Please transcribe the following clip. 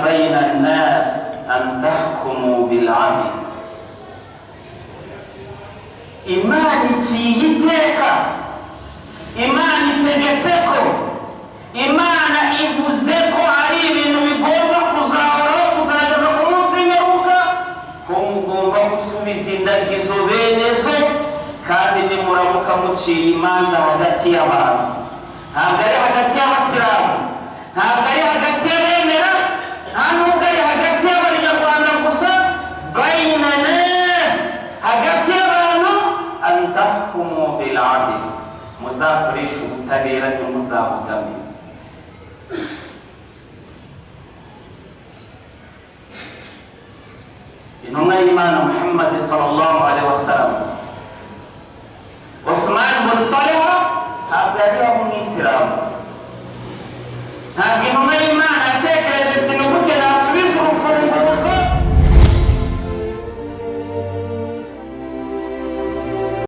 Bayna nnas an tahkumu bil adl. Imana iciye iteka, Imana itegetse ko, Imana ivuze ko ari ibintu bigomba kuzahoraho kuzageza ku munsi w'imperuka, ko mugomba gusubiza indagizo bene zo. Kandi nimuramuka muciye imanza hagati y'abantu, ntabwo ari hagati y'Abasilamu, ntabwo ari hagati y'abemera, nta nubwo ari hagati y'Abanyarwanda gusa, bayina nas, hagati y'abantu, an tahkumu bil adl, muzakoresha ubutabera, ntimuzabugame. Intumwa y'Imana Muhammad sallallahu alaihi wasallam, Usman bin Talha ntabwo yari umwisilamu, ntabwo